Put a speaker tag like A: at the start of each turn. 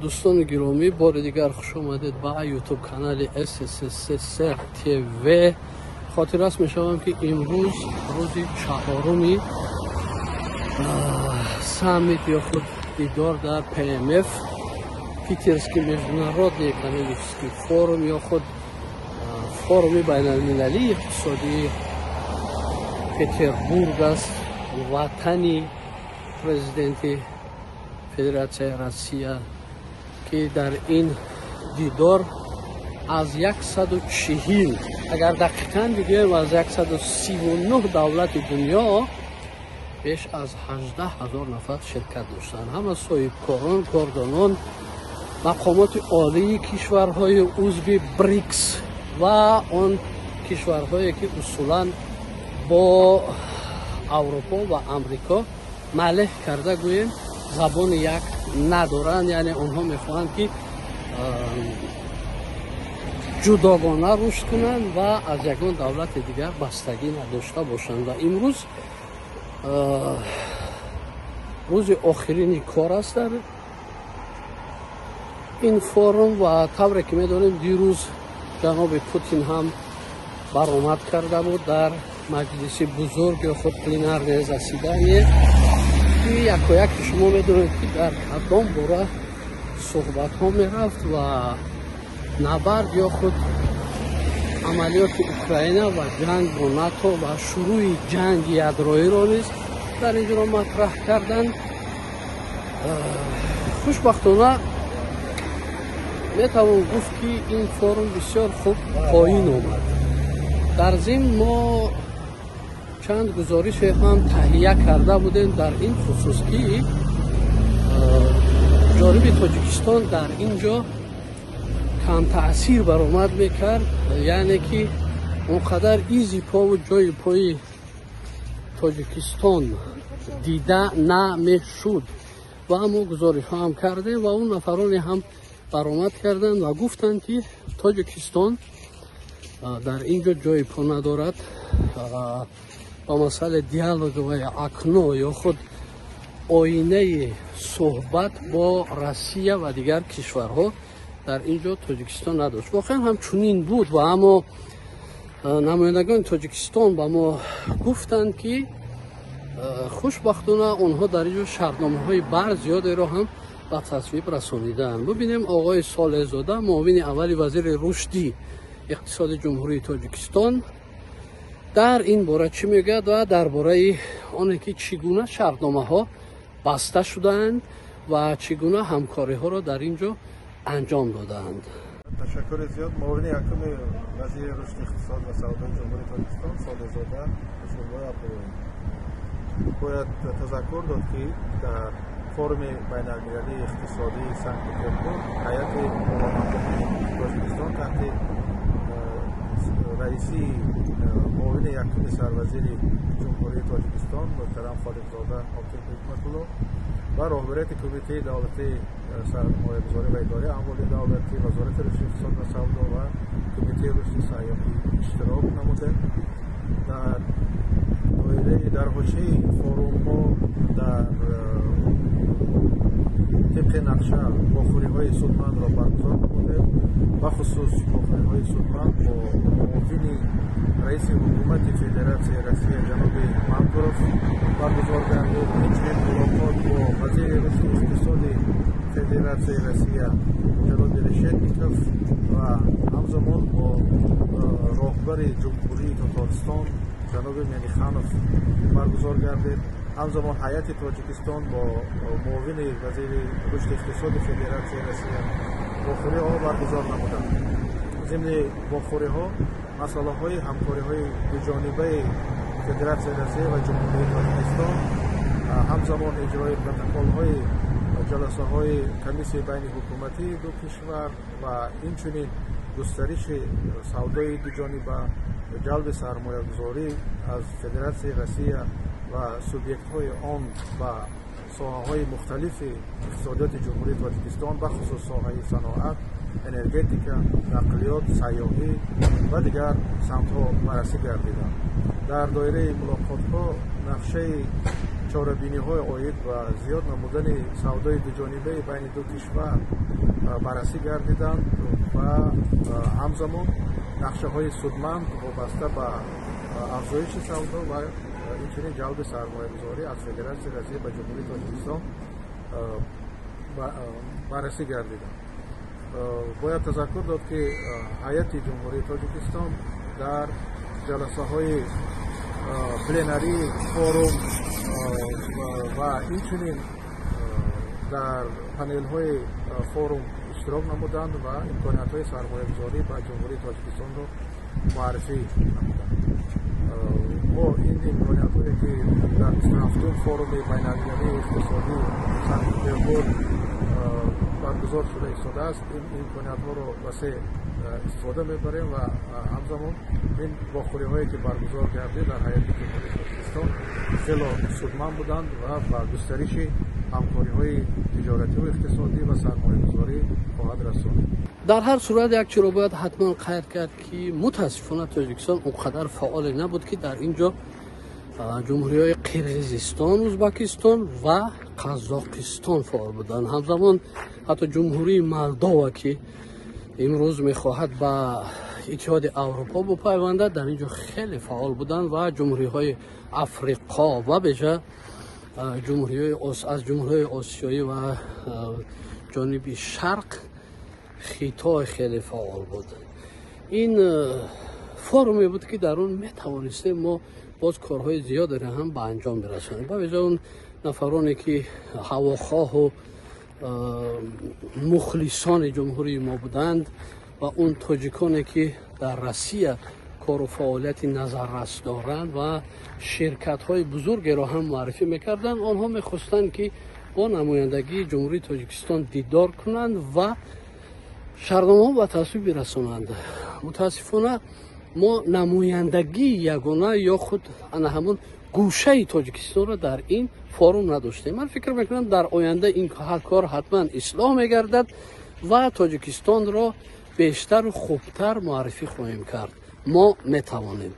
A: Дӯстони гиромӣ, бори дигар хуш омадед ба YouTube канали SSSR TV. Хотиррас мешавам, ки имрӯз рӯзи чаҳоруми саммит ё худ дидор дар ПМФ, Питерский международный экономический форум ё худ форуми байналмилалии иқтисодии Петербург аст, ватани президенти Федератсияи Россия, ки дар ин дидор аз 140, агар дақиқан бигӯем, аз 139 давлати дунё беш аз 18 ҳазор нафар ширкат доштанд. Ҳама соҳибкорон, кордонон, мақомоти олии кишварҳои узви БРИКС ва он кишварҳое, ки усулан бо Аврупо ва Амрико, малеҳ карда гӯем, забони як надоранд, яъне онҳо мехоҳанд, ки ҷудогона рушд кунанд ва аз ягон давлати дигар бастагӣ надошта бошанд. Ва имрӯз рӯзи охирини кор аст дар ин форум. Ва тавре ки медонем, дирӯз ҷаноби Путин ҳам баромад карда буд дар маҷлиси бузург ё худ пленарное заседание, ки якояки шумо медонед, ки дар кадом бора суҳбатҳо мерафт ва набард ё худ амалиёти Украина ва ҷанг бо НАТО ва шурӯи ҷанги ядроиро низ дар ин ҷо матраҳ карданд. Хушбахтона, метавон гуфт, ки ин форум бисёр хуб поин омад. Дар зимн мо чанд гузорише ҳам таҳия карда будем дар ин хусус, ки ҷониби Тоҷикистон дар ин ҷо камтаъсир баромад мекард, яъне ки он қадар изи пову ҷои пои Тоҷикистон дида намешуд. Ва мо гузоришҳо ҳам кардем ва он нафароне ҳам баромад карданд ва гуфтанд, ки Тоҷикистон дар ин ҷо ҷои по надорад. Ба масъалаи диалоговое окно ё худ оинаи суҳбат бо Россия ва дигар кишварҳо дар ин ҷо Тоҷикистон надошт. Воқеан ҳам чунин буд. Ва аммо намояндагони Тоҷикистон ба мо гуфтанд, ки хушбахтона онҳо дар ин ҷо шартномаҳои бар зиёдеро ҳам ба тасвиб расонидаанд. Бубинем, оғои Солеҳзода, муовини аввали вазири рушди иқтисоди Ҷумҳурии Тоҷикистон, дар ин бора чӣ мегӯяд ва дар бораи оне ки чӣ гуна шартномаҳо баста шудаанд ва чӣ гуна ҳамкориҳоро дар ин ҷо анҷом додаанд.
B: Ташаккури зиёд. Муовини якуми вазири рушди иқтисод ва савдои Ҷумҳурии Тоҷикистон Солеҳзода Расулбой Абдуллоев. Бояд тазаккур дод, ки дар форуми байналмилалии иқтисодии Санкт Петербург ҳайати Тоҷикистон таҳти раисии муовини якуми сарвазири Ҷумҳурии Тоҷикистон муҳтарам Холиқзода Ҳоким Ҳикматулло ва роҳбарияти Кумитаи давлатии сармоягузорӣ ва идораи амволи давлатӣ, Вазорати рушди иқтисод ва савдо ва Кумитаи рушди сайёҳӣ иштирок намудем. Дар доираи дар ҳошияи форум мо дар тибқи нақша вохӯриҳои судмандро баргузор намудем, бахусус вохӯриҳои судманд бо муовини раиси ҳукумати Федератсияи Россия ҷаноби Мантуров баргузор гардид, инчунин мулоқот бо вазири рушди иқтисоди Федератсияи Россия ҷаноби Решетников ва ҳамзамон бо роҳбари Ҷумҳурии Тотористон ҷаноби Минниханов баргузор гардид. Ҳамзамон ҳайати Тоҷикистон бо муовини вазири рушди иқтисоди Федератсияи Россия вохӯриҳо баргузор намуданд. Зимни вохӯриҳо масъалаҳои ҳамкориҳои дуҷонибаи Федератсияи Россия ва Ҷумҳурии Тоҷикистон, ҳамзамон иҷрои протоколҳои ҷаласаҳои комиссияи байниҳукуматии ду кишвар ва инчунин густариши савдои дуҷониба, ҷалби сармоягузорӣ аз Федератсияи Россия ва субъектҳои он ба соҳаҳои мухталифи иқтисодиёти Ҷумҳурии Тоҷикистон, бахусус соҳаи саноат, энергетика, нақлиёт, сайёҳӣ ва дигар самтҳо баррасӣ гардиданд. Дар доираи мулоқотҳо нақшаи Чорабиниҳои оид ба зиёд намудани савдои дуҷонибаи байни ду кишвар баррасӣ гардиданд ва ҳамзамон нақшаҳои судманд вобаста ба афзоиши савдо ва инчунин ҷалби сармоягузорӣ аз Федератсияи Россия ба Ҷумҳурии Тоҷикистон баррасӣ гардиданд. Бояд тазаккур дод, ки ҳайати Ҷумҳурии Тоҷикистон дар ҷаласаҳои пленарии форум ва инчунин дар панелҳои форум иштирок намуданд ва имкониятҳои сармоягузорӣ ба Ҷумҳурии Тоҷикистонро муаррифӣ намуданд. Мо ин имкониятҳое, ки дар 27-ум форуми байналмилалии иқтисодии Санкт-Петербург баргузор шуда истодааст, ин имкониятҳоро васеъ истифода мебарем ва ҳамзамон ин вохӯриҳое, ки баргузор гардид дар ҳайати Ҷумҳурии Тоҷикистон, хело судманд буданд ва ба густариши ҳамкориҳои тиҷоративу иқтисодӣ ва сармоягузорӣ хоҳад расонд.
A: Дар ҳар сурат, як чиро бояд ҳатман қайд кард, ки мутаассифона Тоҷикистон он қадар фаъоле набуд, ки дар ин ҷо ҷумҳуриҳои Қирғизистон, Узбакистон ва Қазоқистон фаъол буданд. Ҳамзамон ҳатто Ҷумҳурии Молдова, ки имрӯз мехоҳад ба Иттиҳоди Аврупо бупайвандад, дар ин ҷо хеле фаъол буданд ва ҷумҳуриҳои Африқо ва беша аз ҷумҳуриҳои осиёӣ ва ҷониби шарқ Хитой хеле фаъол буд. Ин форуме буд, ки дар он метавонистем мо боз корҳои зиёдеро ҳам ба анҷом бирасонем. Ба вижа он нафароне, ки ҳавохоҳу мухлисони ҷумҳурии мо буданд ва он тоҷиконе, ки дар Россия кору фаъолияти назаррас доранд ва ширкатҳои бузургеро ҳам муаррифӣ мекарданд, онҳо мехостанд, ки бо намояндагии Ҷумҳурии Тоҷикистон дидор кунанд ва шартномаҳо ба тасвиб бирасонанд. Мутаассифона, мо намояндагии ягона ё худ ана ҳамон гӯшаи Тоҷикистонро дар ин форум надоштем. Ман фикр мекунам, дар оянда ин кор ҳатман ислоҳ мегардад ва Тоҷикистонро бештару хубтар муаррифӣ хоҳем кард. Мо метавонем.